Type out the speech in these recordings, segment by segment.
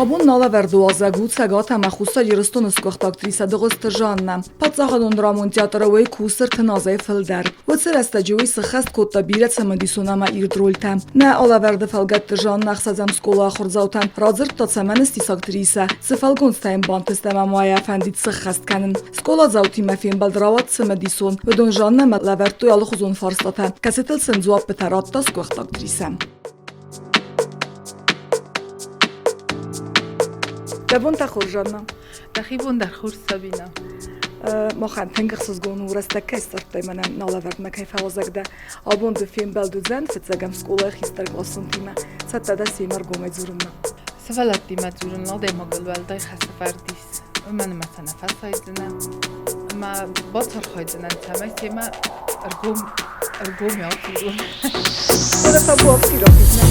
Абон налӕвӕрды уазӕг у Цӕгат ӕмӕ Хуссар Ирыстоны сгуыхт актрисӕ Дыгъуызты Жаннӕ. Паддзахадон драмон театры уый кусы 30 азӕй фылдӕр. Уыцы рӕстӕджы уый сыххӕст кодта бирӕ цымыдисон ӕмӕ ирд рольтӕ. Нӕ алӕвӕрды фӕлгӕтты Жаннӕ ӕхсӕзӕм скъола ахуырдзаутӕн радзырдта, цӕмӕн ссис актрисӕ, цы фӕлгонцтӕ йын бантыст ӕмӕ ма йӕ фӕндид сыххӕст кӕнын. Скъоладзаутимӕ фембӕлд рауад цымыдисон. Уыдон Жаннӕмӕ лӕвӕрдтой алыхуызон фарстатӕ, кӕцытыл сын дзуаппытӕ радта сгуыхт актрисӕ. Дӕ бонтӕ хорз, Жанна. Дӕхи бон дӕр хорз, Сабина. Махӕн тынг ӕхсызгон у, рӕстӕг кӕй ссардтай мӕнӕн налӕвӕрдмӕ кӕй фӕуазӕг дӕ. Абон ды фембӕлд уыдзӕн фыццӕгӕм скъолайы хистӕркъласонтимӕ. Цӕттӕ дӕ семӕ ӕргомӕй дзурынмӕ? Сывӕллӕттимӕ дзурын адӕймагыл уӕлдай хӕсӕвӕрд ис. Уымӕн ӕмӕ сӕ нӕ фӕсайдзынӕ ӕмӕ бацархайдзынӕн, цӕмӕй семӕ ӕргом ӕргом адзурон. Фӕлӕ табуафси рахиз нӕ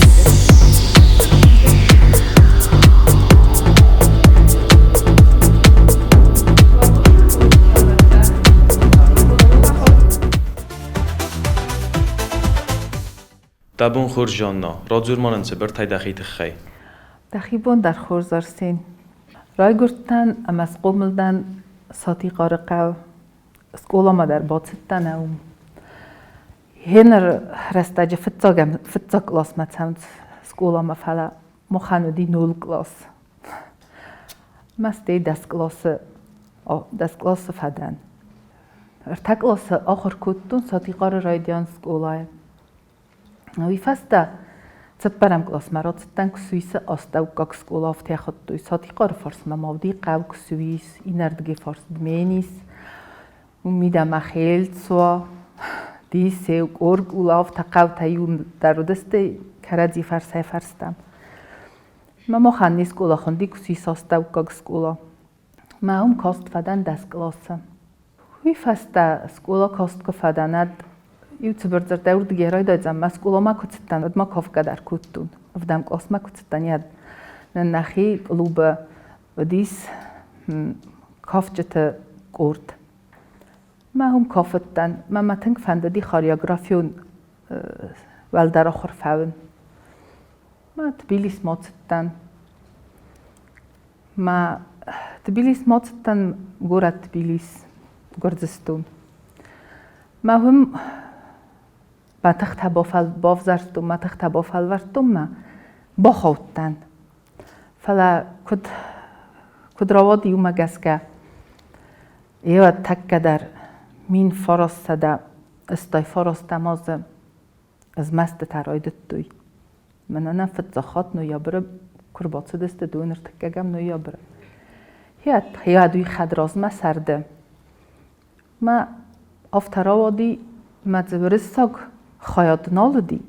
Дӕ бон хорз, Жанна, радзур-ма нын цыбыртӕй дӕхи тыххӕй. Дӕхи бон дӕр хорз, Арсен. Райгуырдтӕн ӕмӕ схъомыл дӕн Сатихъары хъӕуы. Скъоламӕ дӕр бацыдтӕн уым. Гъеныр рӕстӕджы фыццагӕм фыццаг къласмӕ цӕуынц скъоламӕ, фӕлӕ махӕн уыди нол кълас. Мӕ стӕй 10 къласы фӕдӕн. Ӕртӕ къласы ахуыр кодтон Сатихъары райдиан скъолайы. Уый фӕстӕ цыппӕрӕм къласмӕ рацыдтӕн Ксуисы астӕуккаг скъола, афтӕ хуыдтой. Сатихъары фарсмӕ ма уыди хъӕу Ксуис, иннӕрдыгӕй фарс Дменис, уым мидӕмӕ Хелцуа, Дисеу, Къоркъула, афтӕ хъӕутӕ иуылдӕр уыдысты кӕрӕдзи фӕрсӕй-фӕрстӕм. Мӕ махӕн не скъола хуынди Ксуисы астӕуккаг скъола. Мӕ уым каст фӕдӕн 10 къласы. Уый фӕстӕ скъола каст куы фӕдӕн, ӕд иу цыбырдзырдӕй уырдыгӕй райдайдзӕн, мӕ скъоламӕ куы цыдтӕн, уӕд ма кафгӕ дӕр кодтон. Ӕвдӕм къласмӕ куы цыдтӕн, уӕд нын нӕхи клубы уыдис кафджыты къорд. Мӕ уым кафыдтӕн. Мӕ мӕ тынг фӕндыди хореографион уӕлдӕр ахуыр фӕуын. Мӕ Тбилисмӕ цыдтӕн. Мӕ Тбилисмӕ цыдтӕн горӕт Тбилис, Гуырдзыстон. Мӕ уым мӕ тыхтӕ бавзӕрстон, мӕ тыхтӕ бафӕлвӕрдтон мӕ бахаудтӕн. Фӕлӕ куыд, куыд рауад иумӕ гӕсгӕ, еуӕд тӕккӕ дӕр 1989 азы змӕстытӕ райдыдтой. Мӕнӕ нӕ фыццаг хатт ноябры куы рбацыдысты, дыууын ӕртыккӕгӕм ноябры. Хиад уый хӕдразмӕ сӕрды. Мӕ афтӕ рауади, мӕ дзы уырыссаг хайад нал уыди,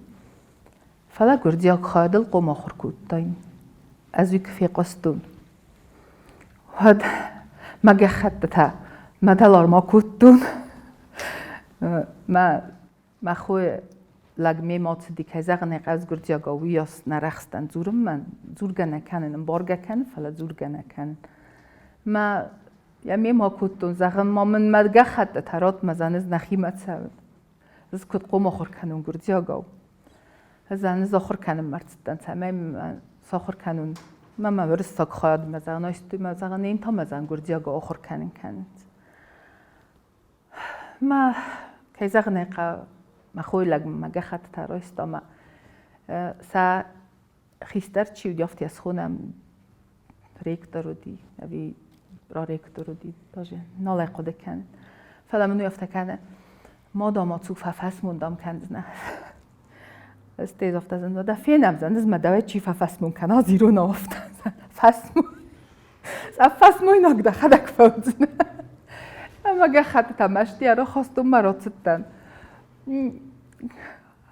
фӕлӕ гуырдзиаг хайадыл хъом ахуыр кодтаин. Ӕз уый куы фехъуыстон, уӕд мӕ гӕххӕттытӕ мӕ дӕларм акодтон. Мӕ Мӕ хо лӕг мемӕ цыди, кӕй зӕгъын ӕй хъӕуы, гуырдзиагау уыйас нӕ рӕхстӕн дзурынмӕ, дзургӕ нӕ кӕнын, ӕмбаргӕ кӕнын, фӕлӕ дзургӕ нӕ кӕнын. Мӕ йӕ мемӕ кодтон, зӕгъын, ма мын мӕ гӕххӕттытӕ ратт, мӕ ӕз нӕхимӕ цӕуын. Ӕз куыд хъом ахуыр кӕнон гуырдзиагау? Ӕз ӕнӕз ахуыр кӕнынмӕ ӕрцыдтӕн, цӕмӕй мӕ сахуыр кӕнон. Мӕ мӕ уырыссаг хайадмӕ, зӕгъын, айстой мӕ, зӕгъын, та мӕ, зӕгъын, гуырдзиагау ахуыр кӕнын кӕнынц. Мӕ, кӕй зӕгъын ӕй хъӕуы, мӕ хойлаг мӕ гӕххӕттытӕ райста ӕмӕ сӕ хистӕр чи уыди, афтӕ схонӕм, ректор уыди ӕви проректор уыди, даже нал ӕй хъуыды кӕнын. Фӕлӕ мын уый афтӕ кӕны, ма дам ацу, фӕфӕсмон дам кӕндзынӕ. Ӕз тез афтӕ зӕгъын, дӕ фенӕм, ӕз мӕ дӕуӕй чи фӕфӕсмон кӕна, ӕз иронау афтӕ фӕсмон. Фӕсмойнаг дӕхӕдӕг фӕуыдзынӕ. Ӕмӕ гӕххӕттытӕ мӕсти ӕрхастон мӕ рацыдтӕн.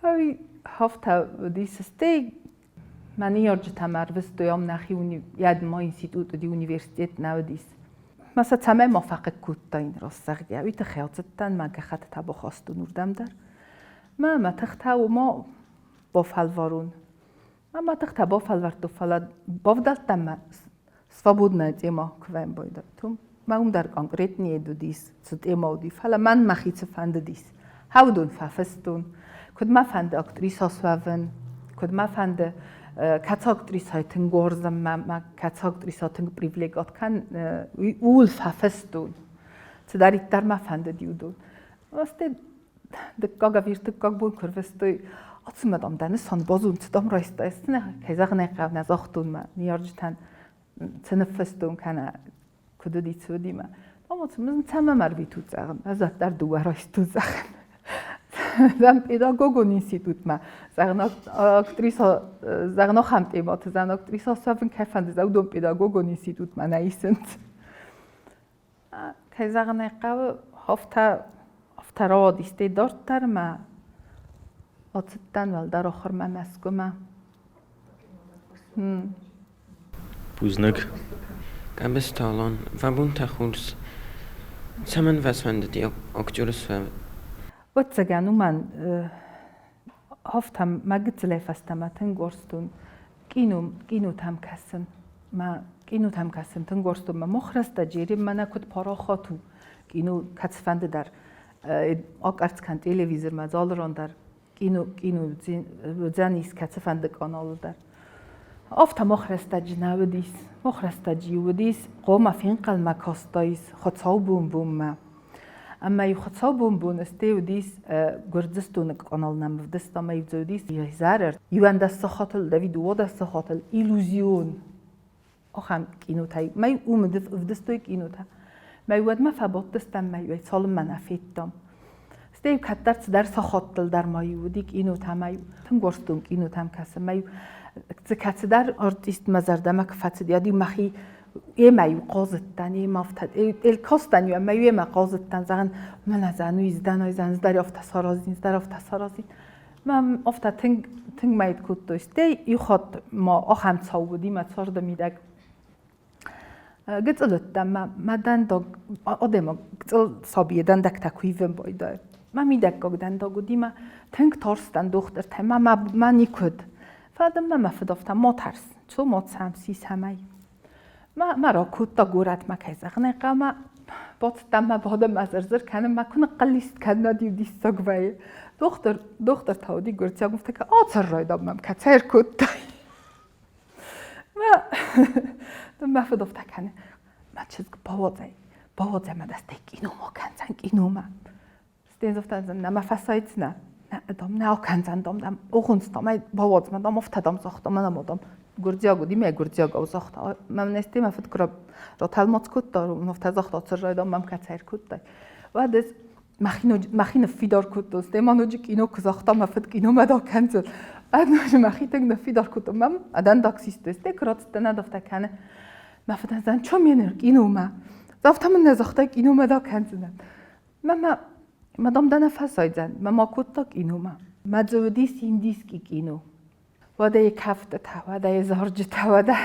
Ӕви афтӕ уыдис, стӕй мӕ ныййарджытӕ мӕ ӕрвыстой ам нӕхи ядма институт уыди, университет нӕ уыдис. Мӕ сӕ цӕмӕй ма фӕхъыг кодтаин, раст зӕгъгӕ, уый тыххӕй ацыдтӕн, мӕ гӕххӕттытӕ бахастон уырдӕм дӕр. Мӕ мӕ тыхтӕ уымӕ бафӕлварон. Мӕ тыхтӕ бафӕлвӕрдтон, фӕлӕ бавдӕлдтӕн мӕ свободная тема куы вӕййын Мӕ уым дӕр конкретнее уыдис, цы тема уыди, фӕлӕ мӕн мӕхи цы фӕндыдис. Хӕудон фӕфыстон, куыд мӕ фӕнды актриса суӕвын, куыд мӕ фӕнды. Кӕцы актрисӕй тынг уарзӕм ӕмӕ кӕцы актрисӕ тынг привлекат кӕн, ууыл фӕфыстон. Цыдӕриддӕр мӕ фӕндыди, уыдон. Стӕй дыккаг ӕви ӕртыккаг бон куы ӕрвыстой, ацымӕ, дам, дӕ нысан базон, цы дам райстай, кӕй зӕгъын ӕй хъӕуы, нӕ загътон мӕ ныййарджытӕн, цы ныффыстон кӕнӕ куыд уыди, цы уыди мӕ. Цӕмӕ ма ӕрвитут зӕгъын, ӕз уӕддӕр дыууӕ райстон зӕгъын. Зӕгъын педагогон институтмӕ, зӕгъын актриса, зӕгъын ахӕм темӕты, зӕгъын актриса суӕвын кӕй фӕнды, уыдон педагогон институтмӕ нӕ исынц. Кӕй зӕгъын ӕй хъӕуы, афтӕ рауадис дарддӕр мӕ ацыдтӕн уӕлдӕр ахуырмӕ Мӕскуымӕ. Бузныг. Къӕбысты Алан, уӕ бонтӕ хорз. Цӕмӕн уӕ сфӕндыди актер суӕвын? Ӕвӕццӕгӕн, уымӕн афтӕ мӕ гыццылӕй фӕстӕмӕ тынг уарзтон кино, кинотӕм кӕсын. Мӕ кинотӕм кӕсын тынг уарзтон. Мӕ мах рӕстӕджы мӕнӕ куыд парахат у кино кӕцыфӕнды дӕр. Акъӕрцц кӕн телевизормӕ, залырон дӕр кино, кино уыдзӕнис кӕцыфӕнды каналы дӕр. Афтӕ мах рӕстӕджы нӕ уыдис. Мах рӕстӕджы уыдис, хъуамӕ фенхъӕлмӕ кастаис хуыцаубон-бонмӕ. Ӕмӕ-иу хуыцаубон-бон стӕй уыдис Гуырдзыстоны къанал нӕм ӕвдыста, ӕмӕ-иу дзы уыдис изӕры 11 сахатыл, Давид 12 сахатыл иллюзион ахӕм кинотӕй. Мӕ уым ӕвдыстой кинотӕ. Мӕ уӕдмӕ фӕбадтыстӕм, мӕ цалынмӕ нӕ федтам. Стӕй кӕддӕр цыдӕр сахаттыл дӕр ма-иу уыди кинотӕ, ӕмӕ-иу тынг уарзтон кинотӕм кӕсын. Мӕ-иу дзы кӕцыдӕр артист мӕ зӕрдӕмӕ куы фӕцыди, уӕд-иу мӕхи емӕ-иу хъазыдтӕн, емӕ афтӕ кастӕн-иу ӕмӕ-иу емӕ хъазыдтӕн, зӕгъын, мӕнӕ зӕн уый здӕн, ай зӕн дӕр афтӕ саразин, дӕр афтӕ саразин. Мӕм афтӕ тынг тынг мӕт кодтой. Стӕй иу хатт ма ахӕм цау уыди мӕ царды мидӕг. Гыццыл уыдтӕн, мӕ, мӕ дӕндаг, адӕймаг гыццыл сабийы дӕндӕгтӕ куы ивын байдайы. Мӕ мидӕггаг дӕндаг уыди, мӕ тынг тарстӕн дохтыртӕй, мӕ, мӕ, мӕ никуыд. Фӕлӕ дын мӕ мӕ фыд афтӕ, ма тӕрс, цу ма цӕм, сисӕм ӕй. Мӕ, мӕ ракодта горӕтмӕ, кӕй зӕгъын ӕй хъӕуы, мӕ бацыдтӕн мӕ бадӕн мӕ зыр-зыр кӕнын, мӕ куы ныхъхъыллист кӕнӕд иу диссаг вӕййы. Дохтыр, дохтыр та уыди гуырдзиаг, афтӕ ацӕррай, дам, мӕм кӕцӕй ӕркодтай. Мӕ фыд афтӕ кӕны, мӕ чызг бауадзай, бауадзай мӕ дӕстӕй киномӕ кӕндзӕн киномӕ. Стӕй афтӕ нӕ мӕ фӕсайдзынӕ, нӕ, дам, нӕ акӕндзӕн, дам, дам, огъуынц, дам, ӕй бауадз мӕ, дам, афтӕ, дам, загъта, мӕнӕ ма, дам, гуырдзиаг уыди, мӕ гуырдзиагау загъта. Мӕ стӕй мӕ фыд куы ратӕлмац кодта, афтӕ загъта, цыррай, дам, мӕм кӕцӕй ӕркодтай. Уӕд ӕз мӕхи ныффидар кодтон, стӕй ма ноджы кино куы загъта, мӕ фыд киномӕ да кӕндзӕн. Ноджы мӕхи тынг ныффидар кодтон. Мӕм дӕндаг систой, стӕй куы рацыдтӕн, афтӕ кӕны. Мӕ фыдӕн зӕн, чом еныр киномӕ? Афтӕ мын нӕ загътай, киномӕ да кӕндзынӕн. Мӕ мӕ мӕ дам дӕ нӕ фӕсайдзӕн, мӕ ма кодта киномӕ. Мӕ дзы уыдис индийский кино. Уӕдӕ йӕ кӕфтытӕ, уӕдӕ йӕ зарджытӕ, уӕдӕ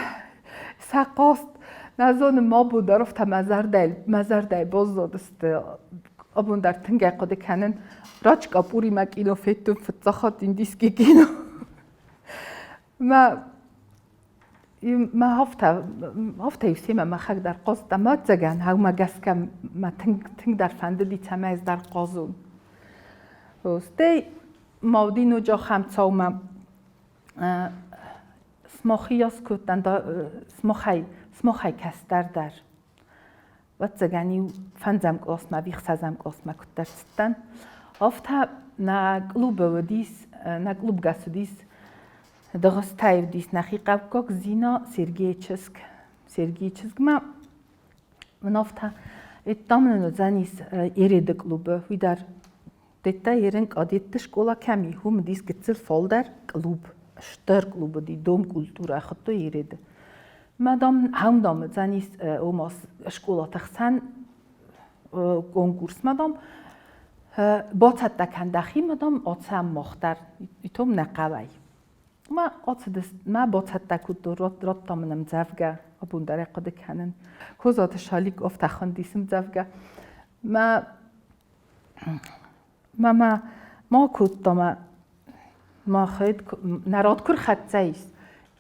сӕ хъазт. Нӕ зонын, ма абон дӕр афтӕ мӕ зӕрдӕйы мӕ зӕрдӕйы баззадысты. Абон дӕр тынг ӕй хъуыды кӕнын. Радж Капуримӕ кино федтон фыццаг хатт индийский кино. Мӕ мӕ афтӕ афтӕ-иу семӕ мӕхӕг дӕр хъазт ӕмӕ ӕцӕгӕн уымӕ гӕсгӕ мӕ тынг тынгдӕр фӕндыди, цӕмӕй ӕз дӕр хъазон. Стӕй ма уыди ноджы ахӕм цаумӕ смахийас кодтан смахӕй смахӕй кӕстӕр дӕр. Ӕвӕццӕгӕн-иу фӕндзӕм къласмӕ ӕви ӕхсӕзӕм къласмӕ куыддӕр цыдтӕн, афтӕ нӕ клубы уыдис, нӕ клубгӕс уыдис Дыгъуызтӕй уыдис нӕхи хъӕуккаг Зина Сергейы чызг. Сергейы чызгмӕ мын афтӕ Еттам нын уыдзӕнис Ереды клубы, уый дӕр Деттӕ ерын кадетты скъола кӕм и, уым уыдис гыццыл фалдӕр клуб, стыр клуб уыди, дом культурӕ хуыдтой Ереды. Мӕ дам, хӕм дам уыдзӕнис ома скъолаты хсӕн конкурсмӕ дам бацӕттӕ кӕн дӕхимӕ дам ацӕм мах дӕр, итом нӕ хъӕуӕй. Мӕ ацыдыс, мӕ бацӕттӕ кодтой, радта мын ӕмдзӕвгӕ, абон дӕр ӕй хъуыды кӕнын. Козаты Шалик афтӕ хуындис ӕмдзӕвгӕ. Мӕ Мама ма кодта ма махӕд народ куы рхӕццӕ ис,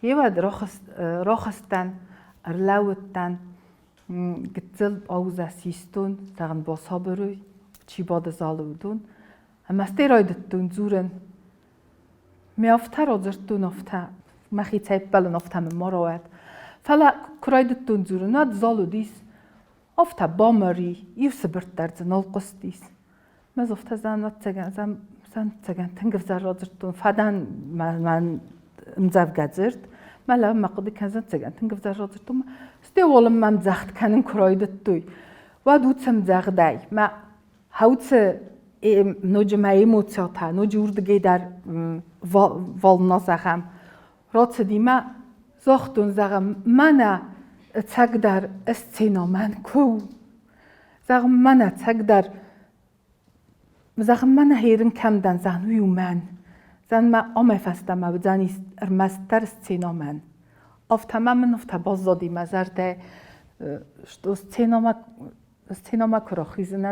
еуӕд рахызтӕн, ӕрлӕууыдтӕн, гыццыл паузӕ систон, зӕгъын, басабыр уй, чи бады залы, уыдон. Ӕмӕ стӕй райдыдтон дзурын. Ме афтӕ радзырдтон афтӕ. Мӕхицӕй ӕппӕлын, афтӕ мын ма рауайӕд. Фӕлӕ куы райдыдтон дзурын, уӕд зал уыдис афтӕ бамыр и, иу сыбыртт дӕр дзы нал хъуыстис. Мӕ афтӕ ӕвӕццӕгӕн, ӕвӕццӕгӕн тынг ӕвзӕр радзырдтон, фӕдӕн мӕ ӕмдзӕвгӕ дзырд, мӕ лӕг мӕ хъуыды кӕндзӕн, ӕвӕццӕгӕн тынг ӕвзӕр радзырдтон. Стӕй уалынмӕ ӕмдзӕгъд кӕнын куы райдыдтой, уӕд уыцы ӕмдзӕгъдӕй мӕ хӕуцы ноджы мӕ эмоциятӕ, ноджы уырдыгӕй дӕр волна зӕгъӕм, рацыди мӕ загътон, зӕгъӕм, мӕнӕ ӕцӕгдӕр сцена мӕн куы у. Зӕгъӕм, мӕнӕ ӕцӕгдӕр, зӕгъӕм, мӕнӕ херын кӕм дӕн, зӕгъӕм, уый у мӕн. Зӕгъӕм, мӕ амӕй фӕстӕмӕ уыдзӕнис ӕрмӕстдӕр сцена мӕн. Афтӕ ма мын афтӕ баззади мӕ зӕрдӕ, что сценамӕ сценамӕ куы рахизын,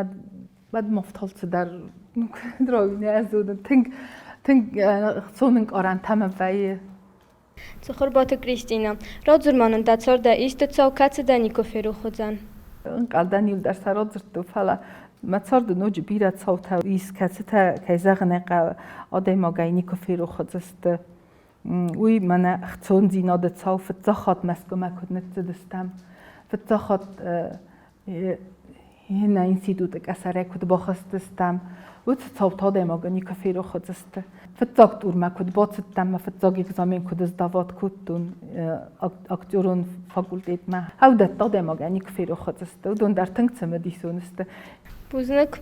уӕд ма афтӕ цыдӕр нӕ зонын, тынг тынг ӕхцон ӕнкъарӕнтӕ мӕм вӕййы. Цыхуырбаты Кристинӕ, радзур ма нын дӕ царды исты цау, кӕцы дӕ никуы ферох уыдзӕн? Ӕнхъӕлдӕн иу дӕр сӕ радзырдтон, фӕлӕ мӕ царды ноджы бирӕ цаутӕ ис, кӕцытӕ, кӕй зӕгъын ӕй хъӕуы, адӕймагӕй никуы ферох уыдзысты. Уый мӕнӕ ӕхцондзинады цау фыццаг хатт Мӕскуымӕ куыд ныццыдыстӕм, фыццаг хатт иннӕ институты къӕсӕрӕй куыд бахызтыстӕм, уыцы цаутӕ адӕймагӕн никуы ферох уыдзысты. Фыццаг турмӕ куыд бацыдтӕн, мӕ фыццаг экзамен куыд сдават кодтон актерон факультетмӕ, уыдӕттӕ адӕймагӕн никуы ферох уыдзысты. Уыдон дӕр тынг цымыдисон сты. Бузныг.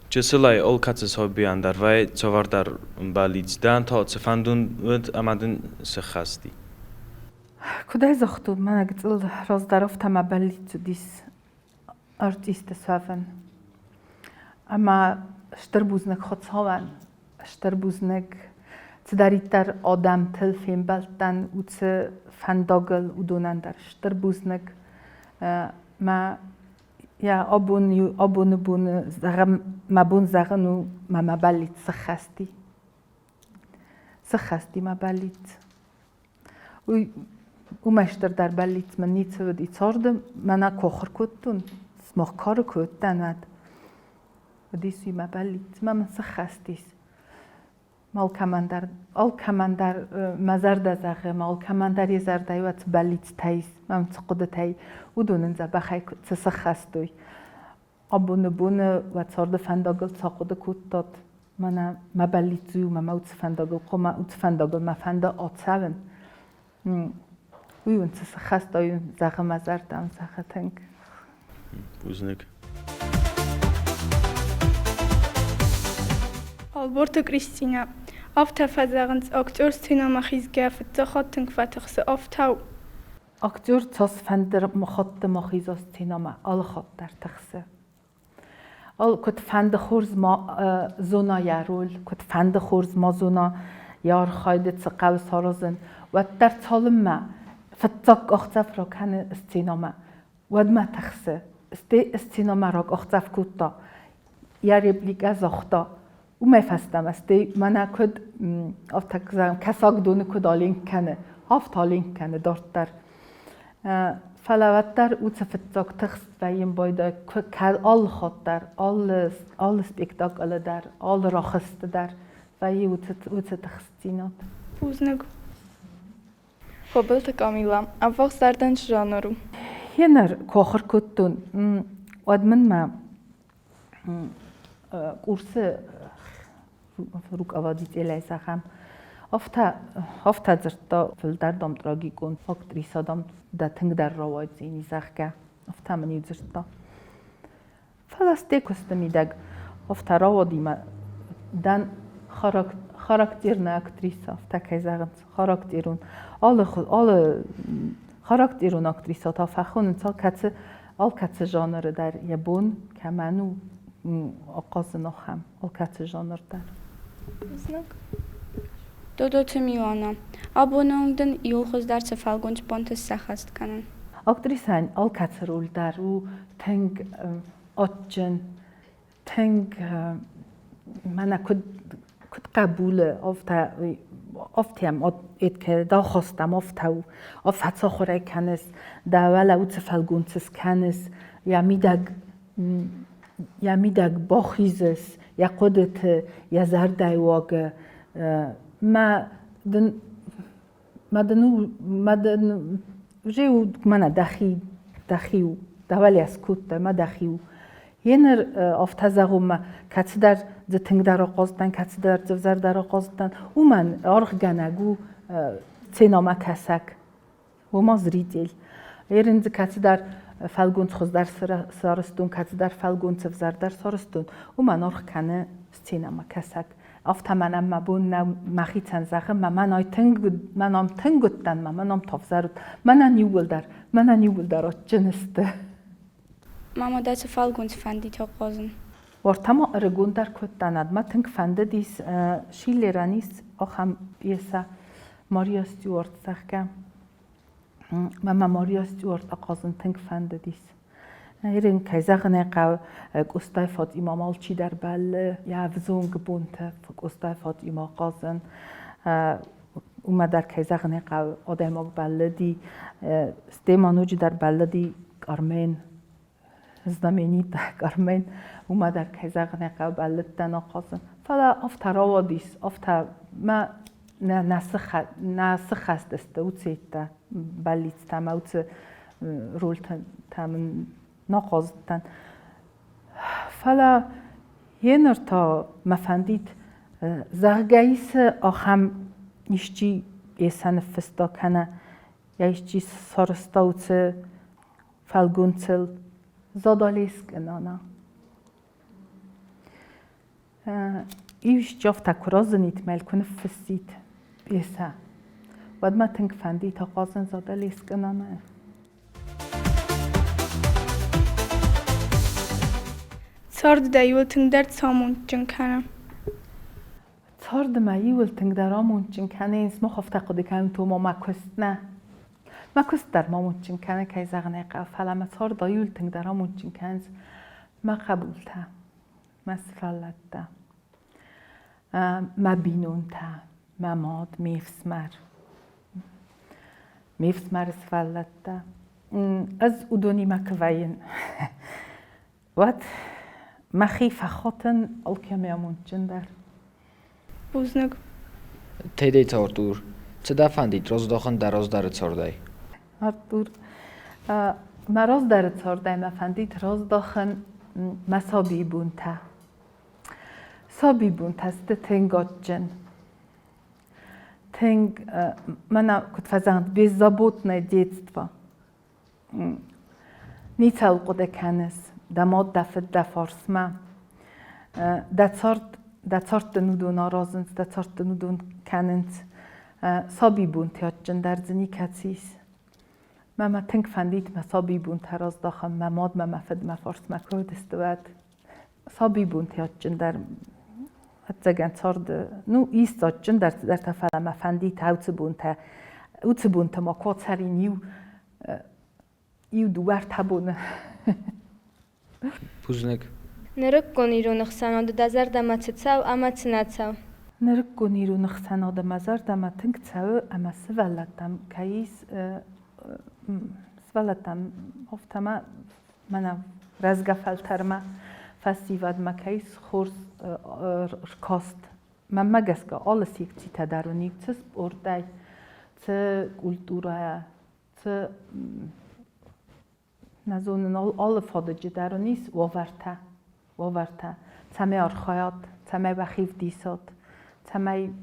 Чысылӕй алкӕцы сабийӕн дӕр вӕййы цавӕрдӕр бӕллиц. Дӕн та цы фӕндон уыд ӕмӕ дын сыххӕст и? Куыд ӕй загътон, мӕнӕ гыццыл раздӕр афтӕ мӕ бӕллиц уыдис артисты суӕвын. Ӕмӕ стыр бузныг Хуыцауӕн, стыр бузныг, цыдӕриддӕр адӕмтыл фембӕлдтӕн, уыцы фӕндагыл, уыдонӕн дӕр стыр бузныг. Мӕ йӕ абон абоны боны зӕгъӕм, мӕ бон зӕгъын у, мӕ мӕ бӕллиц сыххӕст и. Сыххӕст и мӕ бӕллиц. Уый уымӕй стырдӕр бӕллиц мын ницы уыди царды. Мӕнӕ кохыр кодтон, смох кары кодтан уӕд. Уыдис уый мӕ бӕллиц, мӕ мын сыххӕст ис. Алкӕмӕн дӕр, алкӕмӕн дӕр мӕ зӕрдӕ зӕгъы, алкӕмӕн дӕр йӕ зӕрдӕйы уӕд цы бӕллицтӕ ис, мӕм цы хъуыдытӕ и, уыдон ын дзӕбӕхӕй цы сыххӕстой. Абоны боны уӕ царды фӕндагыл цы ахъуыды кодтат, мӕнӕ мӕ бӕллиц у, мӕ мӕ уыцы фӕндагыл хъуамӕ уыцы фӕндагыл мӕ фӕнды ацӕуын. Уый уын цы сыххӕста, уый зӕгъы мӕ зӕрдӕ, зӕгъы тынг. Бузныг. Ӕлборты Кристинӕ. Афтӕ фӕзӕгъынц, актер сценӕмӕ хизгӕ фыццаг хатт тынг фӕтыхсы, афтӕ у. Актер цасфӕнды хатты ма хиза сценӕмӕ, алы хатт дӕр тыхсы. Куыдфӕнды хорз ма зона йӕ роль, куыдфӕнды хорз ма зона йӕ архайды цы хъӕуы саразын, уӕддӕр цалынмӕ фыццаг къахдзӕф ракӕны сценӕмӕ, уӕдмӕ тыхсы. Стӕй сценӕмӕ ракъахдзӕф кодта, йӕ репликӕ загъта, уымӕй фӕстӕмӕ стӕй мӕнӕ куыд афтӕ зӕгъӕм, кӕсагдоны куыд аленк кӕны, афтӕ аленк кӕны дарддӕр. Фӕлӕ уӕддӕр уыцы фыццаг тыхст вӕййын байдайы алы хатт дӕр, алы, алы спектаклы дӕр, алы рахызты дӕр вӕййы уыцы тыхстдзинад. Бузныг. Хуыбылты Камила, ӕввахс цардӕн цы жанр у? Еныр куы ахуыр кодтон, уӕд мын мӕ курсы руководителӕй зӕгъӕм, афтӕ, афтӕ дзырдта, фылдӕр, дам, трагикон актриса, дам, дӕ тынгдӕр рауайдзӕни, зӕгъгӕ. Афтӕ мын-иу дзырдта. Фӕлӕ стӕй куысты мидӕг афтӕ рауади мӕ дӕн характерная актриса, афтӕ кӕй зӕгъынц, характерон. Алы, алы характерон актриса та фӕхонынц алкӕцы, алкӕцы жанры дӕр йӕ бон кӕмӕн у ахъазын ахӕм, алкӕцы жанр дӕр. Знак. Додоты Милана, абоны онг дын иуыл хуыздӕр цы фӕлгонц бонты сӕххӕст кӕнын? Актрисӕн алкӕцы роль дӕр у тынг адджын, тынг мӕнӕ куыд куыд хъӕбулы, афтӕ афтӕ дахастам, афтӕ у, афтӕ цахуырӕй кӕныс, дӕ уӕлӕ уыцы фӕлгонц скӕныс, йӕ мидӕг йӕ мидӕг бахизыс, йӕ хъуыдыты, йӕ зӕрдӕйы уагы. Мӕ дын Мӕ дын у, мӕ дын уже у мӕнӕ дӕхи, дӕхи у. Дӕуӕле скодтай, мӕ дӕхи у. Еныр афтӕ зӕгъон ма, кӕцыдӕр дзы тынгдӕр ахъазыдтӕн, кӕцыдӕр дзы ӕвзӕрдӕр ахъазыдтӕн, уымӕн аргъгӕнӕг у сценӕмӕ кӕсӕг, уома зритель. Ерын дзы кӕцыдӕр фӕлгонц хуыздӕр сарӕзтон, кӕцыдӕр фӕлгонц ӕвзӕрдӕр сарӕзтон, уымӕн аргъ кӕны сценӕмӕ кӕсӕг. Афтӕ мӕнӕн мӕ бон нӕу мӕхицӕн зӕгъын, мӕ мӕн ай тынг мӕн ам тынг уыдтӕн, мӕ мӕн ам тавзӕр уыд. Мӕнӕн иууылдӕр, мӕнӕн иууылдӕр адджын сты. Мама, дӕ цы фӕлгонц фӕндид ахъазын? Уӕртӕ ма ӕрыгондӕр куы уыдтӕн, ӕд мӕ тынг фӕндыдис Шиллерӕн ис ахӕм пьесӕ Мария Стюарт, зӕгъгӕ. Мӕ мӕ Мария Стюарт ахъазын тынг фӕндыдис. Ирын, кӕй зӕгъын ӕй хъӕуы, Къостай Фатъимӕ алчидӕр бӕллы йӕ ӕвзонг бонты Къостай Фатъимӕ хъазын. Уымӕ дӕр, кӕй зӕгъын ӕй хъӕуы, адӕймаг бӕллыди, стӕй ма ноджыдӕр бӕллыди Кармен, знаменитая Кармен, уымӕ дӕр, кӕй зӕгъын ӕй хъӕуы, бӕллыдтӕн ахъазын. Фӕлӕ афтӕ рауадис, афтӕ мӕ нӕ сыххӕст сты уыцы бӕллицтӕ ӕмӕ уыцы рольтӕ мын нӕ хъазыдтӕн. Фӕлӕ еныр та мӕ фӕндид, зӕгъгӕ, исы ахӕм исчи пьесӕ ныффыста кӕнӕ йӕ исчи сарӕзта уыцы фӕлгонцыл Задалескы нана. Исчи афтӕ куы разынид мӕ куы ныффыссид пьесӕ, уӕд мӕ тынг фӕндид ахъазын Задалескы нанайы. Цард дӕ иуыл тынгдӕр цы амондджын кӕны? Царды мӕ иуыл тынгдӕр амондджын кӕны, мах афтӕ хъуыды кӕнут, ома мӕ куыст нӕ. Мӕ куыст дӕр мӕ амондджын кӕны, кӕй зӕгъын ӕй хъӕуы, фӕлӕ мӕ цард иуыл тынгдӕр амондджын кӕнынц мӕ хъӕбултӕ, мӕ сывӕллӕттӕ, мӕ бинонтӕ, мӕ мад, ме фсымӕр. Ме фсымӕры сывӕллӕттӕ. Ӕз уыдонимӕ куы вӕййын, уӕд мӕхи фӕхатын алкӕмӕй амондджындӕр. Бузныг. Тедеты Артур, цы дӕ фӕндид раздахын дӕ раздӕры цардӕй? Артур, мӕ раздӕры цардӕй мӕ фӕндид раздахын мӕ сабийы бонтӕ. Сабийы бонтӕ сты тынг адджын. Тынг, мӕнӕ куыд фӕзӕгъынц, беззаботное детство. Ницӕуыл хъуыды кӕныс, дӕ мад, дӕ фыд дӕ фарсмӕ. Дӕ цард, дӕ цард дын уыдон аразынц, дӕ цард дын уыдон кӕнынц. Сабибонты адджындӕр дзы никӕцы ис. Мӕ мӕ тынг фӕндид мӕ сабибонтӕ раздахын, мӕ мадмӕ, мӕ фыдмӕ фарсмӕ куы уыдысты, уӕд. Сабибонты адджындӕр ӕцӕгӕн царды, ну, ис адджындӕр цыдӕртӕ, фӕлӕ мӕ фӕндид уыцы бонтӕ, уыцы бонтӕ ма куы ацӕрин иу, иу дыууӕ ӕртӕ боны. Бузныг. Нырыккон ирон ӕхсӕнады дӕ зӕрдӕмӕ цы цӕуы ӕмӕ цы нӕ цӕуы? Нырыккон ирон ӕхсӕнады мӕ зӕрдӕмӕ тынг цӕуы ӕмӕ сывӕллӕттӕм кӕй ис, сывӕллӕттӕм афтӕ мӕ мӕнӕ рӕзгӕ фӕлтӕрмӕ, фӕсивӕдмӕ кӕй ис хорз ркаст. Мӕнмӕ гӕсгӕ алы секцитӕ дӕр уын цы спортӕй, цы культурӕйӕ, цы нӕ зонын, алы фадыджы дӕр уын ис уавӕртӕ, уавӕртӕ, цӕмӕй архайат, цӕмӕй уӕхи вдисат, цӕмӕй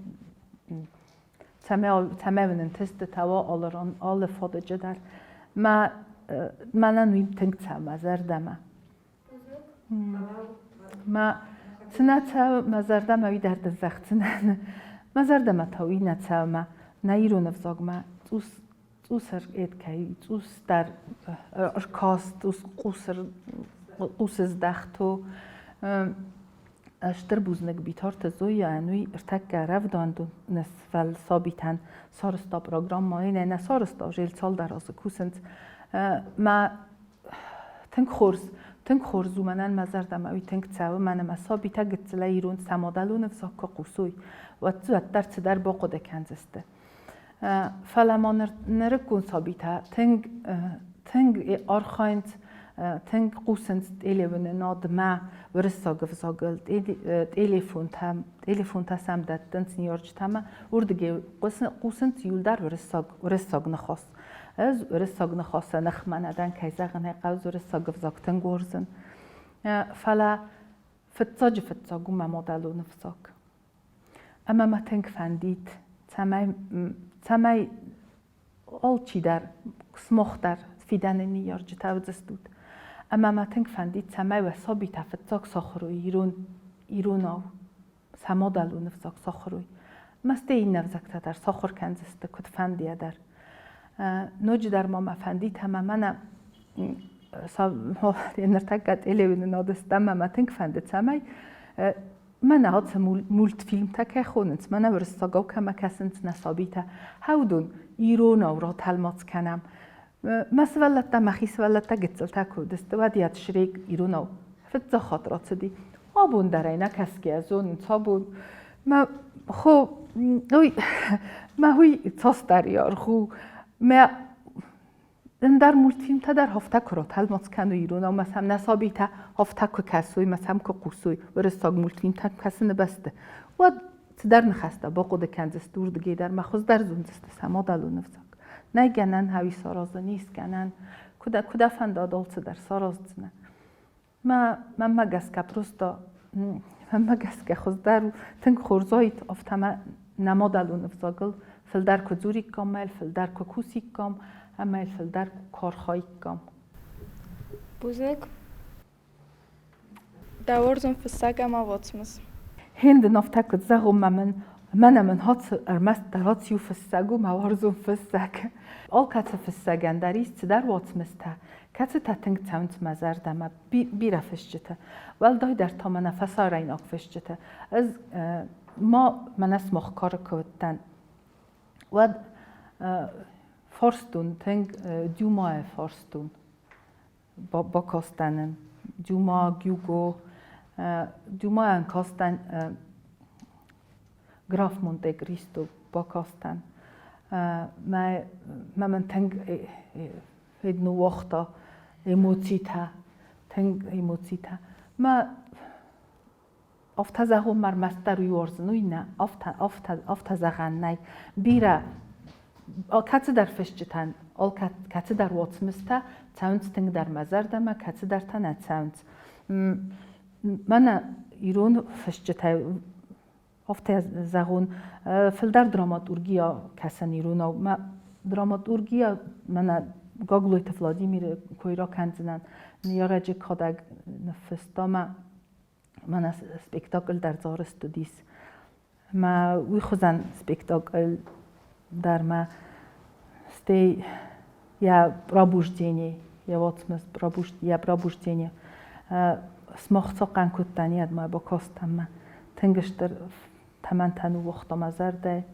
цӕмӕй цӕмӕй уын ӕнтыстытӕ уа алы ран, алы фадыджы дӕр. Мӕ мӕнӕн уый тынг цӕуы мӕ зӕрдӕмӕ. Мӕ цы нӕ цӕуы мӕ зӕрдӕмӕ, уый дӕр дын зӕгъдзынӕн. Мӕ зӕрдӕмӕ та уый нӕ цӕуы мӕ нӕ ирон ӕвзагмӕ цъус цъус ӕркъет цъус дӕр ӕркаст, цъус хъусыздӕхт у. Стыр бузныг Битарты Зояйӕн, уый ӕртӕккӕ рӕвдауӕндоны сабитӕн сарӕзта программӕ, нӕ нӕ сарӕзта, уже цалдӕр азы кусынц. Мӕ тынг хорз, тынг хорз у мӕнӕн мӕ зӕрдӕмӕ уый тынг цӕуы, мӕнӕ мӕ сабитӕ гыццылӕй ирон сӕ мадӕлон ӕвзаг куы хъусой, уӕд дзы уӕддӕр цыдӕр бахъуыды кӕндзысты. Фӕлӕ ма нырыккон сабитӕ тынг, тынг архайынц. Тынг хъусынц телеуынынадмӕ уырыссаг ӕвзагыл, телефонтӕ сӕм дӕттынц ныййарджытӕмӕ, уырдыгӕй хъусынц иуылдӕр уырыссаг ныхас. Ӕз уырыссаг ныхасы ныхмӕ нӕ дӕн, кӕй зӕгъын ӕй хъӕуы, уырыссаг ӕвзаг тынг уарзын. Фӕлӕ фыццаджы фыццаг у мӕ мадӕлон ӕвзаг. Ӕмӕ мӕ тынг фӕндид, цӕмӕй алчидӕр, сымах дӕр фидӕны ныййарджытӕ уыдзыстут. Ӕмӕ мӕ тынг фӕндид, цӕмӕй уӕ сабитӕ фыццаг сахуыр уой иронау, сӕ мадӕлон ӕвзаг сахуыр уой. Ӕмӕ стӕй иннӕ ӕвзӕгтӕ дӕр сахуыр кӕндзысты куыдфӕндыйӕ дӕр. Ноджыдӕр ма мӕ фӕндид, ӕмӕ мӕнӕ ныртӕккӕ телеуынынады стӕм ӕмӕ тынг фӕнды, цӕмӕй Мӕнӕ ацы мультфильмтӕ кӕй хонынц, мӕнӕ уырыссагау кӕмӕ кӕсынц нӕ сабитӕ, уыдон иронау ратӕлмац кӕнӕм. Мӕ сывӕллӕттӕ, мӕхи сывӕллӕттӕ гыццылтӕ куы уыдысты, уӕд йӕ Шрек иронау фыццаг хатт рацыди. Абон дӕр ӕй нӕ кӕсгӕйӕ зонынц, абон. Мӕ хо, уый, мӕ уый цасдӕр аргъ у. Мӕ Ӕндӕр мультфильмтӕ дӕр афтӕ куы ратӕлмац кӕной иронау, ӕмӕ сӕм нӕ сабитӕ афтӕ куы кӕсой, ӕмӕ сӕм куы хъусой уырыссаг мультфильмтӕ кӕсыны бӕсты, уӕд цыдӕр ныхӕстӕ бахъуыды кӕндзысты уырдыгӕй дӕр ӕмӕ хуыздӕр зондзысты сӕ мадӕлон ӕвзаг. Нӕй гӕнӕн ӕви саразын, ис гӕнӕн. Куыд, куыд фӕнда, алцыдӕр сараздзынӕ. Мӕнмӕ гӕсгӕ просто мӕнмӕ гӕсгӕ хуыздӕр у, тынг хорз уаид, афтӕ мӕ нӕ мадӕлон ӕвзагыл фылдӕр куы дзуриккам, ӕмӕ йыл фылдӕр куы кусиккам, ӕмӕ йыл фылдӕр куы архаиккам. Бузныг. Дӕ уарзон фыссӕг ӕмӕ уацмыс. Хин дын афтӕ куыд зӕгъон, мӕ мын мӕнӕ мын ацы ӕрмӕстдӕр ацы иу фыссӕг у мӕ уарзон фыссӕг. Алкӕцы фыссӕгӕн дӕр ис цыдӕр уацмыстӕ, кӕцытӕ тынг цӕуынц мӕ зӕрдӕмӕ, бирӕ фысджытӕ. Уӕлдайдӕр та мӕнӕ фӕсарӕйнаг фысджытӕ. Ӕз ма мӕнӕ сымах кары куы уыдтӕн, уӕд фарстон тынг Дюмайы фарстон бакастӕн ын. Дюма, Гюго, Дюмайӕн кастӕн Граф Монте-Кристо бакастӕн. Мӕ мӕн тынг ныууагъта эмоцитӕ, тынг эмоцитӕ. Мӕ афтӕ зӕгъон ма ӕрмӕстдӕр уый уарзын, уый нӕ, афтӕ, афтӕ, афтӕ зӕгъӕн нӕй. Бирӕ кӕцыдӕр фысджытӕн, кӕцыдӕр уацмыстӕ цӕуынц тынгдӕр мӕ зӕрдӕмӕ, кӕцыдӕртӕ нӕ цӕуынц. Мӕнӕ ирон фысджытӕй афтӕ зӕгъон, фылдӕр драматургия кӕсӕн иронау. Мӕ драматургия мӕнӕ Гаглойты Владимиры кой ракӕндзынӕн. Ныййарӕджы кадӕг ныффыста мӕ мӕнӕ спектакль дӕр дзы арӕзт уыдис. Мӕ уый хуызӕн спектакль дӕр мӕ стӕй йӕ пробуждение, йӕ уацмыс йӕ пробуждение смах цохъӕн кодтан йӕдмӕ бакастӕн мӕ тынг стыр тӕмӕнтӕ ныууагъта мӕ зӕрдӕйы.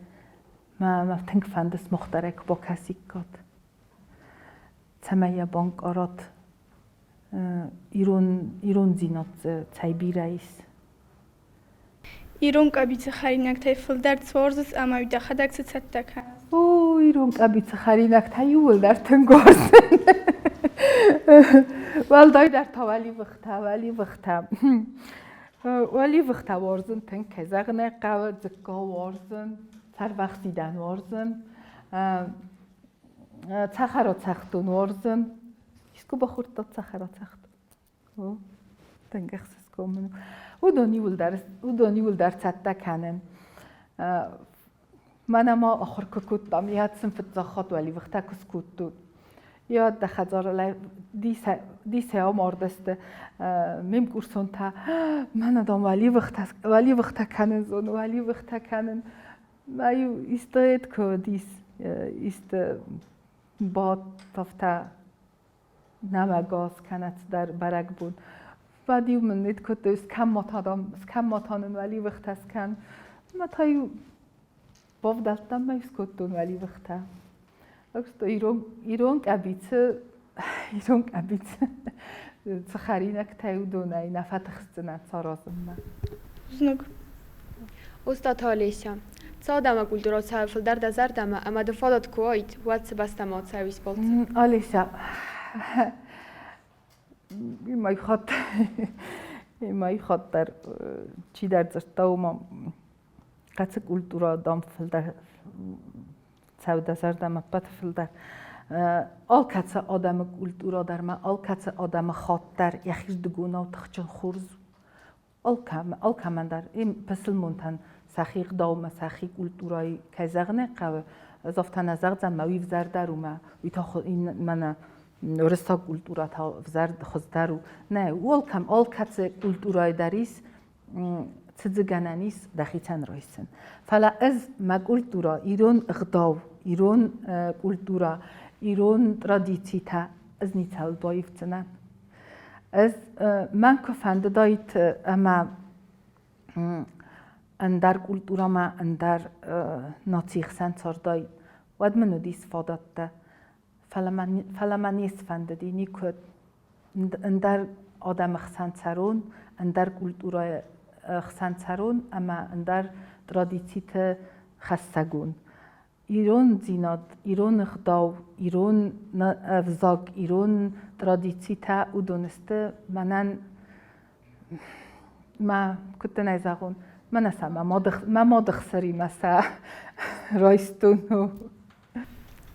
Мӕ мӕ тынг фӕнды смах дӕр ӕй куы бакӕсиккат, цӕмӕй йӕ банкъарат ирон ирондзинад дзы цӕй бирӕ ис. Ирон къӕбицы хӕринӕгтӕй фылдӕр цы уарзыс ӕмӕ дӕхӕдӕг цы цӕттӕ кӕныс? О, ирон къӕбицы хӕринӕгтӕ иууылдӕр тынг уарзын. Уӕлдайдӕр та уӕливыхтӕ, уӕливыхтӕ. Уӕливыхтӕ уарзын тынг, кӕй зӕгъын ӕй хъӕуы, дзыкка уарзын, цӕрвӕхсидӕн уарзын, цӕхӕрацӕхдон уарзын. Искуы бахордтат цӕхӕрацӕхдон? О, тынг ӕхсызгон мын у. Уыдон иууылдӕр, уыдон иууылдӕр цӕттӕ кӕнын. Мӕнӕ ма ахуыр куы кодтам, йӕ сын фыццаг хатт уӕливыхтӕ куы скодтон. Йӕ дӕ хӕдзарылӕй дисӕй амардысты ме мкурсонтӕ. Мӕнӕ дам уӕливыхтӕ, уӕливыхтӕ кӕнын зоны, уӕливыхтӕ кӕнын. Мӕ-иу исты куы уыдис, исты бадт афтӕ нӕмӕгас кӕнӕ цыдӕр бӕрӕгбон. Уӕд-иу мын нид кодтой, скӕм ма та дам, скӕм ма та нын уӕливыхтӕ скӕн. Ӕмӕ та-иу бавдӕлдтам ӕмӕ скодтон уӕливыхтӕ. Так ирон, ирон къӕбицы, ирон къӕбицы цы хӕринӕгтӕй уыдонӕй нӕ фӕтыхсдзынӕ саразынмӕ. Бузныг. Остъаты Олеся. Цалдӕмӕ культурон цауы фылдӕр дӕ зӕрдӕмӕ ӕмӕ дын фадат куы уаид, уӕд цы бӕстӕмӕ ацӕуис балцы? Олеся, Иу хатт, иу хатт дӕр чидӕр дзырдта, уымӕ кӕцы культурӕ, дам, фылдӕр цӕуы дӕ зӕрдӕмӕ ӕппӕты фылдӕр. Алкӕцы адӕмы культурӕ дӕр ма алкӕцы адӕмы хатт дӕр йӕхирдыгонау тыхджын хорз у. Алкӕмӕн дӕр пысылмонтӕн сӕхи гъдаумӕ, сӕхи культурӕйы кӕй зӕгъын ӕй хъӕуы, ӕз афтӕ нӕ зӕгъдзӕн, мӕ уый ӕвзӕрдӕр у, мӕ уый та мӕнӕ уырыссаг культурӕ та ӕвзӕр хуыздӕр у. Нӕ, алкӕм, алкӕцы культурӕйы дӕр ис цы дзы гӕнӕн ис дӕхицӕн райсын. Фӕлӕ ӕз мӕ культурӕ, ирон ӕгъдау, ирон культурӕ, ирон традицитӕ ӕз ницӕуыл баивдзынӕн. Ӕз мӕн куы фӕндыдаид ӕмӕ ӕндӕр культурӕмӕ, ӕндӕр нацийы хсӕн цардаид, уӕд мын уыдис фадӕттӕ. Фӕлӕ мӕ не сфӕндыди никуы ӕндӕр адӕмы хсӕн цӕрон, ӕндӕр культурӕйы хсӕн цӕрон ӕмӕ ӕндӕр традициты хӕссӕг уон. Ирондзинад, ирон ӕгъдау, ирон ӕвзаг, ирон традицитӕ уыдон сты мӕнӕн мӕ, куыд дын ӕй зӕгъон, мӕнӕ сӕ мӕ мады хсӕримӕ сӕ райстон.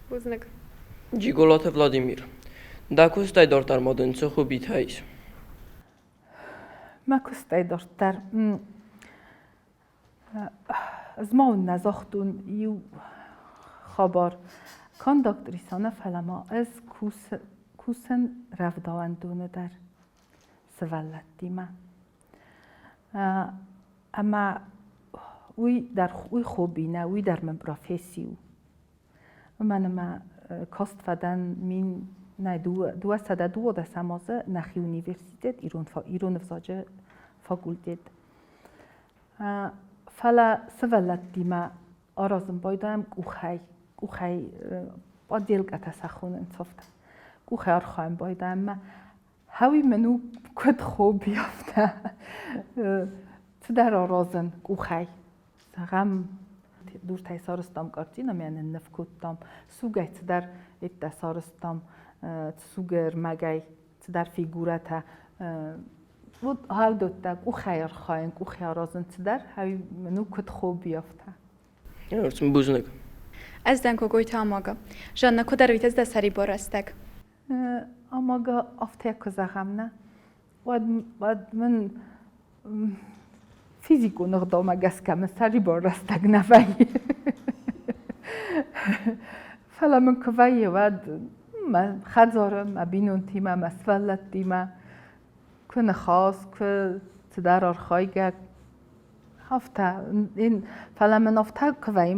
Бузныг. Джиголаты Владимир. Дӕ куыстӕй дарддӕр ма дын цы хоббитӕ ис? Мӕ куыстӕй дарддӕр Ӕз ма уын нӕ загътон иу хабар. Канд актрисӕ нӕ, фӕлӕ ма ӕз кусын рӕвдауӕндоны дӕр сывӕллӕттимӕ. Ӕмӕ уый дӕр уый хобби нӕ, уый дӕр мын професси у. Уымӕн ӕмӕ каст фӕдӕн мин нӕ 212 азы нӕхи университет, ирон ӕвзаджы факультет. Фӕлӕ сывӕллӕттимӕ аразын байдайӕм къухӕй, къухӕй поделкӕтӕ сӕ хонынц афтӕ. Къухӕй архайын байдайӕм ӕмӕ хауи мын у куыд хобби, афтӕ цыдӕр аразын къухӕй. Зӕгъӕм, дуртӕй сарӕзтам картинӕ ӕмӕ нынныв кодтам, сугӕй цыдӕр йедтӕ сарӕзтам, сугы ӕрмӕгӕй цыдӕр фигурӕтӕ. Вот хаудодта къухӕй архайын, къухӕй аразын цыдӕр, ну куыд хобби афтӕ. Бузныг. Ӕз дӕн Кокойты Амага. Жанна, куыд ӕрвитыс дӕ сӕрибар рӕстӕг? Амага афтӕ куы зӕгъӕм, нӕ, уӕд, уӕд мын физикон ӕгъдаумӕ гӕсгӕ мын сӕрибар рӕстӕг нӕ вӕййы. Фӕлӕ мын куы вӕййы, уӕд мӕ хӕдзары, мӕ бинонтимӕ, мӕ сывӕллӕттимӕ куы ныхас, куы цыдӕр архайгӕ, афтӕ. Фӕлӕ мын афтӕ куы вӕййы,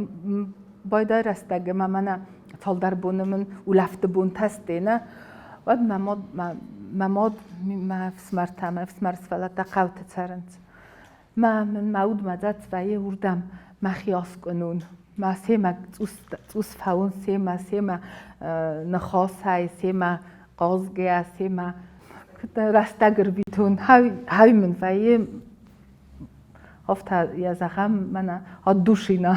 байдайы рӕстӕг ӕмӕ мӕнӕ цалдӕр боны мын улӕфты бонтӕ сты, нӕ, уӕд мӕ мад, мӕ мад, мӕ ӕфсымӕртӕ, мӕ ӕфсымӕры сывӕллӕттӕ хъӕуты цӕрынц. Мӕ мын мӕ уд мӕ дзӕцц вӕййы уырдӕм мӕхи аскъуынон, мӕ семӕ цъус фӕуын, семӕ, семӕ ныхасӕй, семӕ хъазгӕйӕ, семӕ рӕстӕг ӕрвитон. Хауи мын вӕййы афтӕ йӕ зӕгъӕм, мӕнӕ от души на.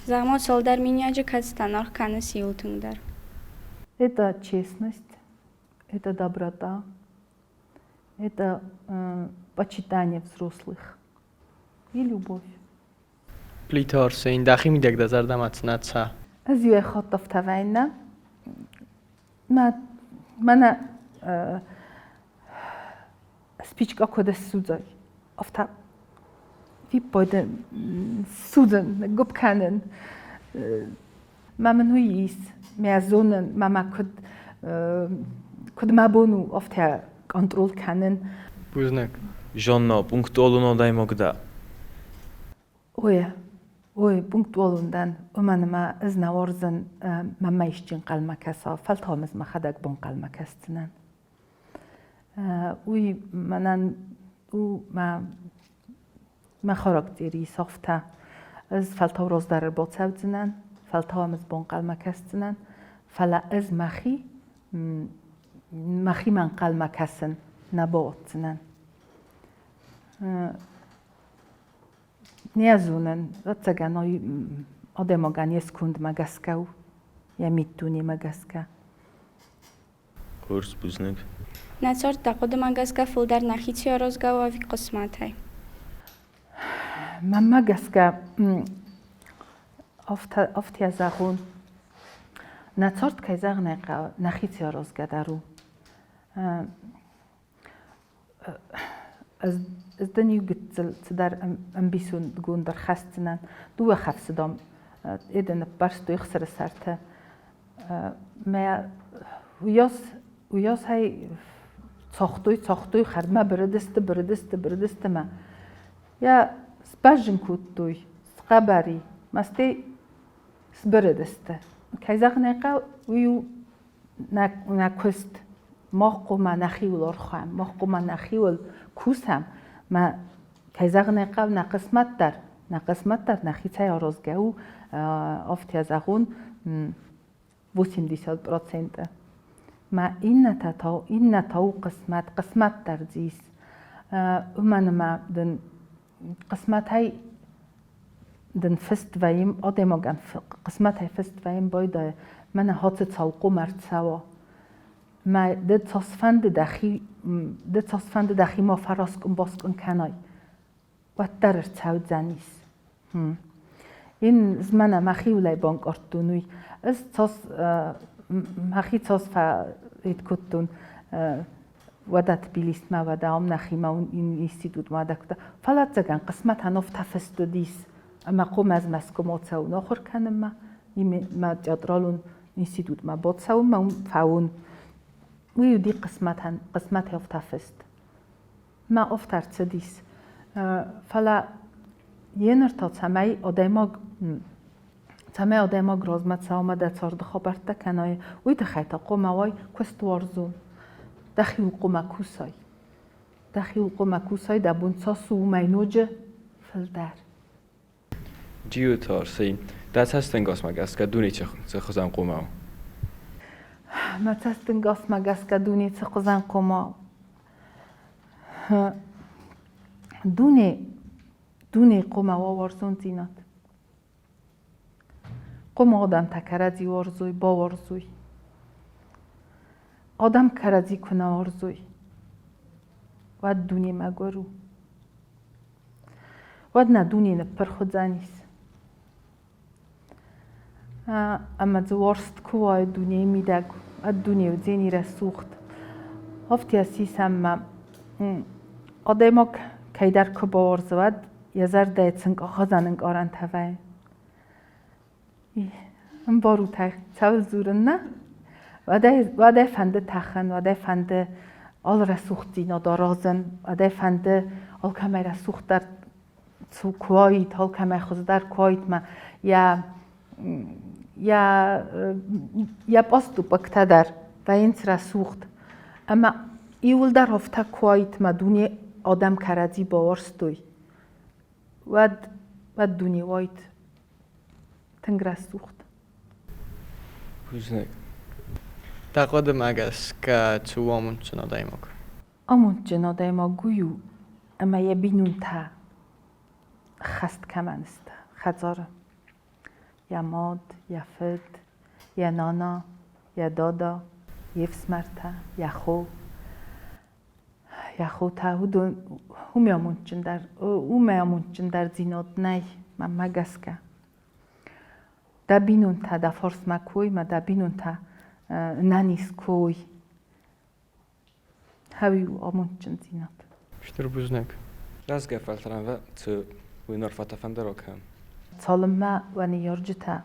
Зӕгъ-ма, цалдӕр миниаджы кӕцытӕн аргъ кӕныс иуыл тынгдӕр? Это честность, это доброта, это почитание взрослых и любовь. Плиты Арсен, дӕхи мидӕг дӕ зӕрдӕмӕ цы нӕ цӕ? Ӕз иу хатт афтӕ вӕййын, мӕ мӕнӕ спичка куыд ссудзай, афтӕ виппайды судзын, гуыпп кӕнын. Мӕ мын уый ис, мӕ зонын, мӕ мӕ куыд куыд мӕ бон у афтӕ контрол кӕнын. Бузныг. Жанна, пунктуалон адӕймаг дӕ? Ой, ой, пунктуалон дӕн, уымӕн ӕмӕ ӕз нӕ уарзын мӕнмӕ исчи ӕнхъӕлмӕ кӕса, фӕлтау ӕз мӕхӕдӕг бонхъӕлмӕ кӕсдзынӕн. Уый мӕнӕн у мӕ мӕ характери исӕфтӕ. Ӕз фӕлтау раздӕр ӕрбацӕудзынӕн, фӕлтау ӕм ӕз бонхъӕлмӕ кӕсдзынӕн, фӕлӕ ӕз мӕхи мӕхимӕ ӕнхъӕлмӕ кӕсын нӕ бауадздзынӕн. Не зонын, ӕвӕццӕгӕн, адӕймагӕн йе скондмӕ гӕсгӕ у, йӕ миддунемӕ гӕсгӕ. Хорз, бузныг. Нӕ цард дӕ хъуыдымӕ гӕсгӕ фылдӕр нӕхицӕй аразгӕ у ӕви хъысмӕтӕй? Мӕнмӕ гӕсгӕ, афтӕ зӕгъон, нӕ цард, кӕй зӕгъын ӕй хъӕуы, нӕхицӕй аразгӕ дӕр у. Ӕз дын иу гыццыл цыдӕр ӕмбисондгонд ӕрхӕсдзынӕн. Дыууӕ хӕфсы, дам, Эден ныппӕрстой ӕхсыры сӕрты. Мӕ уыйас, уыйас ӕй цагътой, цагътой, хӕрдмӕ бырыдысты, бырыдысты, бырыдысты мӕ йӕ сбӕззын кодтой, схъӕбӕр и, мӕ стӕй сбырыдысты. Кӕй зӕгъын ӕй хъӕуы, уый у нӕ куыст. Мах хъуамӕ нӕхиуыл ӕрхуӕм, мах хъуамӕ нӕхиуыл кусӕм. Мӕ, кӕй зӕгъын ӕй хъӕуы, нӕ хъысмӕт дӕр нӕхицӕй аразгӕ у, афтӕ зӕгъон, 80%. Мӕ иннӕтӕ та, иннӕтӕ у хъысмӕт, хъысмӕт дӕр дзы ис. Уымӕн ӕмӕ дын хъысмӕтӕй дын фыст вӕййы, адӕймагӕн хъысмӕтӕй фыст вӕййын байдайы, мӕнӕ хӕцы цалхъом ӕрцӕуа. Мӕ ды цасфӕнды дӕхи, ды цасфӕнды дӕхи ма фӕраскъуын-баскъуын кӕнай, уӕддӕр ӕрцӕудзӕнис. Ин мӕнӕ мӕхиуылӕй банкъардтон уый. Ӕз цас мӕхи цас фӕид кодтон уӕдӕ Тбилисмӕ, уӕдӕ ам нӕхимӕ институтмӕ дӕттӕ. Фӕлӕ ӕцӕгӕн хъысмӕтӕн афтӕ фыст уыдис, ӕмӕ хъуамӕ ӕз Мӕскуымӕ цӕуын ахуыр кӕнынмӕ, мӕ театралон институтмӕ бацӕуынмӕ, уым фӕуын. Уый уыди хъысмӕтӕн, хъысмӕтӕй афтӕ фыст. Мӕ афтӕ ӕрцыдис. Фӕлӕ йе ныр та цӕмӕй адӕймаг цӕмӕй адӕймаг размӕ цӕуа ӕмӕ дӕ царды хабӕрттӕ кӕнай, уый тыххӕй та хъуамӕ уай куыстуарзон. Дӕхиуыл хъуамӕ кусай. Дӕхиуыл хъуамӕ кусай, дӕ бон цас у, уымӕй ноджы фылдӕр. Джиоты Арсен, дӕ цӕстӕнгасмӕ гӕсгӕ дуне цы хуызӕн хъуамӕ у? Мӕ цӕстӕнгасмӕ гӕсгӕ дуне цы хуызӕн хъуамӕ у? Дуне, дуне хъуамӕ уа уарзондзинад. Хъуамӕ адӕмтӕ кӕрӕдзи уарзой, бауарзой. Адӕм кӕрӕдзи куы нӕ уарзой, уӕд дуне мӕгуыр у. Уӕд нӕ дуне ныппырх уыдзӕнис. Ӕмӕ дзы уарзт куы уай дунейы мидӕг, уӕд дуне уыдзӕни рӕсугъд. Афтӕ сисӕм ма адӕймаг кӕйдӕр куы бауарзы, уӕд йӕ зӕрдӕйы цынкъахадзӕн ӕнкъарӕнтӕ вӕййы. Ӕмбарут ӕй, цӕуыл дзурын, нӕ? Уӕдӕй фӕнды тӕхын, уӕдӕй фӕнды алы рӕсугъддзинад аразын, уӕдӕй фӕнды алкӕмӕй рӕсугъддӕр куы уаид, алкӕмӕй хуыздӕр куы уаид мӕ йӕ йӕ йӕ поступӕгтӕ дӕр вӕййынц рӕсугъд. Ӕмӕ иуылдӕр афтӕ куы уаид, мӕ дуне адӕм кӕрӕдзи бауарзтой, уӕд уӕд дуне уаид тынг рӕсугъд. Бузныг. Дӕ хъуыдымӕ гӕсгӕ цы у амондджын адӕймаг? Амондджын адӕймаг уый у, ӕмӕ йӕ бинонтӕ ххӕст кӕмӕн сты хӕдзары. Йӕ мад, йӕ фыд, йӕ нана, йӕ дада, йе фсымӕртӕ, йӕ хо. Йӕ хотӕ, уыдон уымӕй амондджындӕр, уымӕй амондджындӕрдзинад нӕй, мӕнмӕ гӕсгӕ. Дӕ бинонтӕ дӕ фарсмӕ куы уой мӕ дӕ бинонтӕ ӕнӕниз куы уой, Хӕуи у амондджындзинад. Стыр бузныг. Рӕзгӕ фӕлтӕрӕн цы уынаффӕтӕ фӕндӕр кӕн? Цалынмӕ уӕ ныййарджытӕ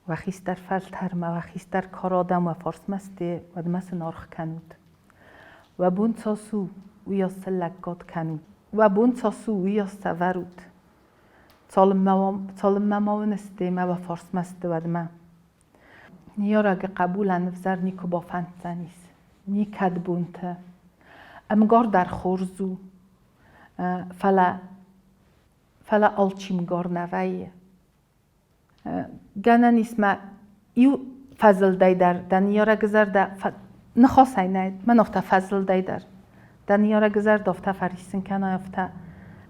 уӕ хистӕр фӕлтӕрмӕ, уӕ хистӕр кары адӕм уӕ фарсмӕ сты, уӕдмӕ сын аргъ кӕнут. Уӕ бон цас у, уыйас сын лӕггад кӕнут. Уӕ бон цас у, уыйас сӕ вӕрут. Цалынмӕ ма уын сты ӕмӕ уӕ фарсмӕ сты, уӕдмӕ. Ныййарӕгы хъӕбулӕн ӕвзӕр никуы бафӕнддзӕнис, никӕд бонты. Ӕмгар дӕр хорз у, фӕлӕ, фӕлӕ алчи мгар нӕ вӕййы. Гӕнӕн ис мӕ иу фӕзылдӕй дӕр дӕ ныййарӕгы зӕрдӕ ныхасӕй нӕ, мӕн афтӕ фӕзылдӕй дӕр. Дӕ ныййарӕгы зӕрдӕ афтӕ фӕриссын кӕнай, афтӕ,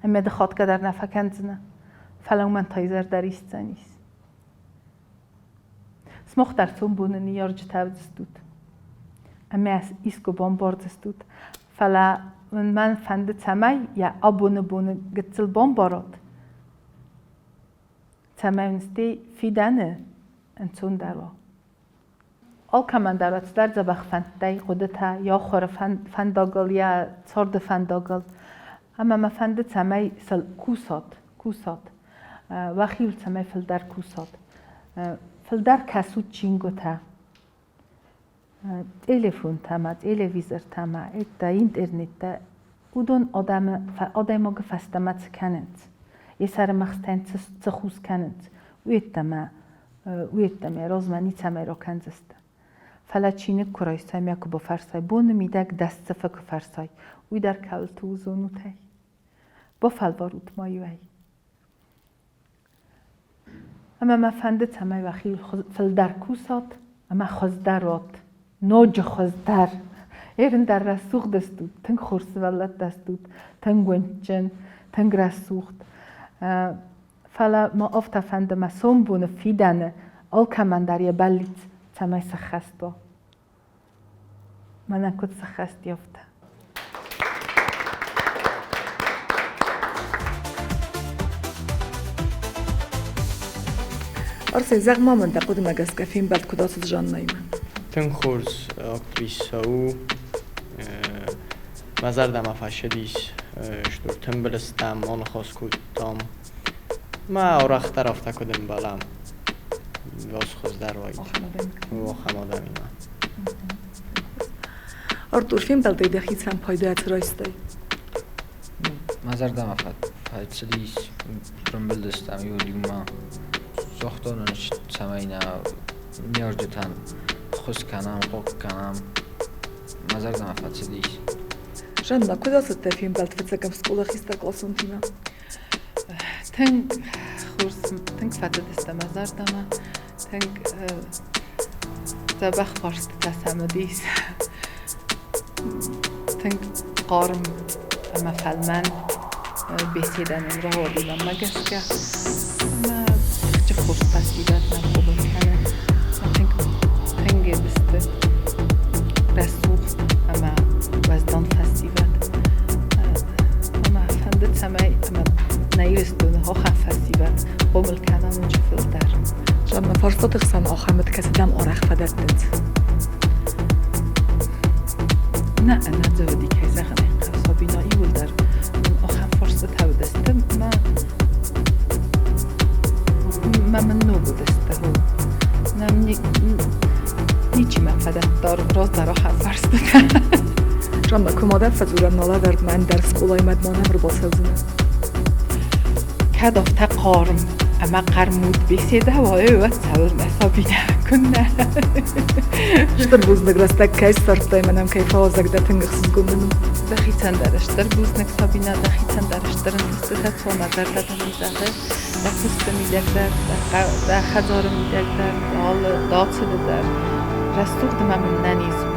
ӕмӕ ды хатгӕ дӕр нӕ фӕкӕндзынӕ, фӕлӕ уымӕн та йӕ зӕрдӕ рисдзӕнис. Сымах дӕр сомбоны ныййарджытӕ уыдзыстут. Ӕмӕ искуы бамбардзыстут. Фӕлӕ мӕн фӕнды, цӕмӕй йӕ абоны боны гыццыл бамбарат, цӕмӕй уын стӕй фидӕны ӕнцондӕр уа. Алкӕмӕн дӕр цыдӕр дзӕбӕх фӕндтӕй хъуыдытӕ йӕ ахуыры фӕндагыл, йӕ царды фӕндагыл. Ӕмӕ мӕ фӕнды, цӕмӕй сыл кусат, кусат. Уӕхиуыл цӕмӕй фылдӕр кусат. Фылдӕр кӕсут чингуытӕ, телефонтӕ ма, телевизортӕ ма, ӕдта интернеттӕ. Уыдон адӕмы, адӕймагы фӕстӕмӕ цы кӕнынц, йӕ сӕрымӕгъзтӕн цы хус кӕнынц, уыйеддӕмӕ уыйеддӕмӕ размӕ ницӕмӕй ракӕндзысты. Фӕлӕ чиныг куы райсай мӕ куы бафӕрсай, боны мидӕг 10 цыфы куы фӕрсай, уый дӕр кӕуылты у зонут ӕй. Бафӕлварут ма иу ӕй. Ӕмӕ мӕ фӕнды, цӕмӕй уӕхи фылдӕр кусат ӕмӕ хуыздӕр уат. Ноджы хуыздӕр. Ерын дӕр рӕсугъд стут, тынг хорз сывӕллӕттӕ стут, тынг уындджын, тынг рӕсугъд. Фӕлӕ мӕ афтӕ фӕнды мӕ сомбоны фидӕны алкӕмӕн дӕр йӕ бӕллиц цӕмӕй сӕххӕст уа. Мӕнӕн куыд сӕххӕст и, афтӕ. Арсен, зӕгъ-ма мын, дӕ хъуыдымӕ гӕсгӕ фембӕлд куыд ацыд Жаннаимӕ? Тынг хорз актрисӕ у. Мӕ зӕрдӕмӕ фӕцыдис, стыр тымбылыстӕм аныхас кодтам. Мӕ арӕхдӕр афтӕ куыд ӕмбӕлӕм, уас хуыздӕр уаид. Ахӕм адӕмимӕ. Артур, фембӕлдӕй дӕхицӕн пайда цы райстай? Мӕ зӕрдӕмӕ фӕцыдис, рымбылдыстӕм иу иумӕ. Загътон ын, цӕмӕй нӕ ныййарджытӕн ххуыс кӕнӕм, хъохъ кӕнӕм. Мӕ зӕрдӕмӕ фӕцыдис. Жанна, куыд ацыдтӕ фембӕлд фыццӕгӕм скъола хистӕркъласонтимӕ? Тынг хорз, тынг фӕцыдысты мӕ зӕрдӕмӕ, тынг дзӕбӕх фарстытӕ сӕм уыдис. Тынг хъарм ӕмӕ фӕлмӕн беседӕ нын рауади мӕнмӕ гӕсгӕ. Ӕмӕ тыхджы хорз фӕсивӕд нӕ хъомыл кӕны. Тынг тынг сты рӕсугъд ӕмӕ уӕздан фӕсивӕд. Ӕмӕ фӕнды, цӕмӕй ӕмӕ нӕ Ирыстоны ахӕм фӕсивӕд хъомыл кӕна ноджы фылдӕр. Жанна, фарстаты хсӕн ахӕмыт, кӕцыдӕм арӕх фӕдӕттынц? Нӕ, ӕнӕдзӕвӕди, кӕй зӕгъын ӕй хъӕуы, Сабина, иууылдӕр мын ахӕм фарстытӕ уыдысты, мӕ мӕ мын ног уыдысты. Нӕм ничи мӕм фӕдӕтта раздӕр ахӕм фарстытӕ. Жанна, куы ма дӕм фӕдзурӕм нӕ лӕвӕрдмӕ ӕндӕр скъолаймӕ ма нӕм ӕрбацӕудзынӕ? Кӕд афтӕ хъарм ӕмӕ хъӕрмуд беседӕ уа, уӕд цӕуылнӕ, Сабинӕ, куыннӕ. Стыр бузныг, рӕстӕг кӕй ссардтай, мӕнӕн кӕй фӕуазӕг дӕ, тынг ӕхсызгон мын у. Дӕхицӕн дӕр стыр бузныг, Сабинӕ, дӕхицӕн дӕр стыр ӕнтыстытӕ цомӕ зӕрдӕ дын зӕгъы. Дӕ куысты мидӕг дӕр, дӕ хӕдзары мидӕг дӕр, дӕ алы дӕ ацыды дӕр. Рӕсугъд ӕмӕ мын нӕниз у.